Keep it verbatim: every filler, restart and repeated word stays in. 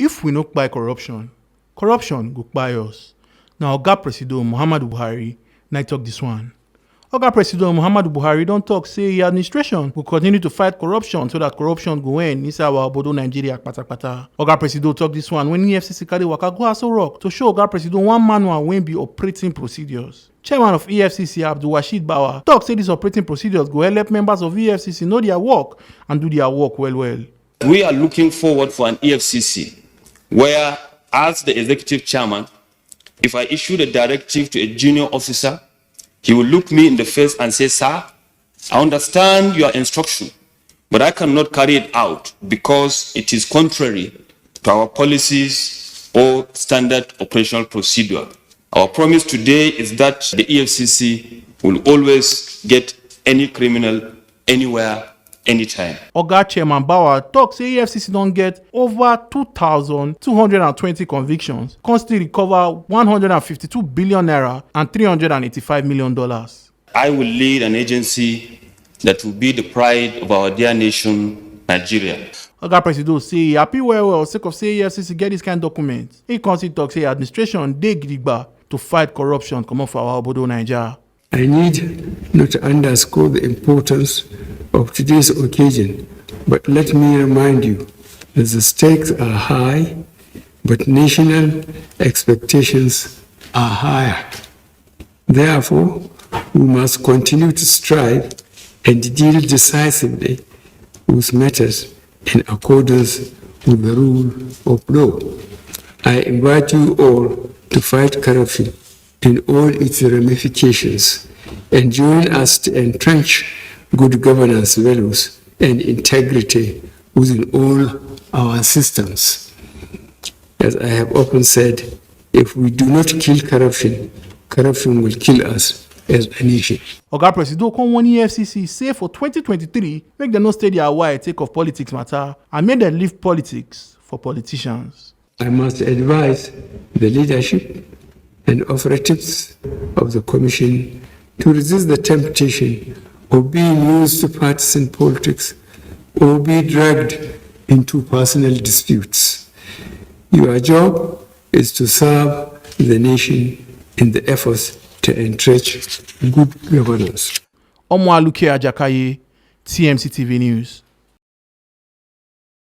If we no kpai corruption, corruption go kpai us. Na Oga Presido Muhammadu Buhari na talk this one. Oga Presido Muhammadu Buhari don talk say his administration go continue to fight corruption so that corruption go end inside our obodo Nigeria patapata. Oga Presido talk this one when E F C C carry waka go Aso Rock to show Oga Presido one manual wey be operating procedures. Chairman of E F C C, Abdulwasheed Bawa, talk say these operating procedures go help members of E F C C know their work and do their work well well. We are looking forward for an E F C C where, as the executive chairman, if I issue the directive to a junior officer, he will look me in the face and say, "Sir, I understand your instruction, but I cannot carry it out because it is contrary to our policies or standard operational procedure." Our promise today is that the E F C C will always get any criminal anywhere, anytime. Oga Chairman Bawa talk say E F C C don get over two thousand two hundred and twenty convictions, come still recover one hundred and fifty-two billion naira and three hundred and eighty-five million dollars. I will lead an agency that will be the pride of our dear nation, Nigeria. Oga Presido say he happy well well sake of say E F C C get this kind document. He come still talk say administration dey gidigba to fight corruption comot for our obodo Naija. I need not to underscore the importance of today's occasion, but let me remind you that the stakes are high, but national expectations are higher. Therefore, we must continue to strive and deal decisively with matters in accordance with the rule of law. I invite you all to fight corruption in all its ramifications and join us to entrench good governance values and integrity within all our systems. As I have often said, if we do not kill corruption, corruption will kill us as a nation. Oga Presido come warn E F C C say for twenty twenty-three, make dem no stay their while take of politics matter and make dem leave politics for politicians. I must advise the leadership and operatives of the Commission to resist the temptation of being used to partisan politics or be dragged into personal disputes. Your job is to serve the nation in the efforts to entrench good governance. Omo Aluke Ajakaye, T M C T V News.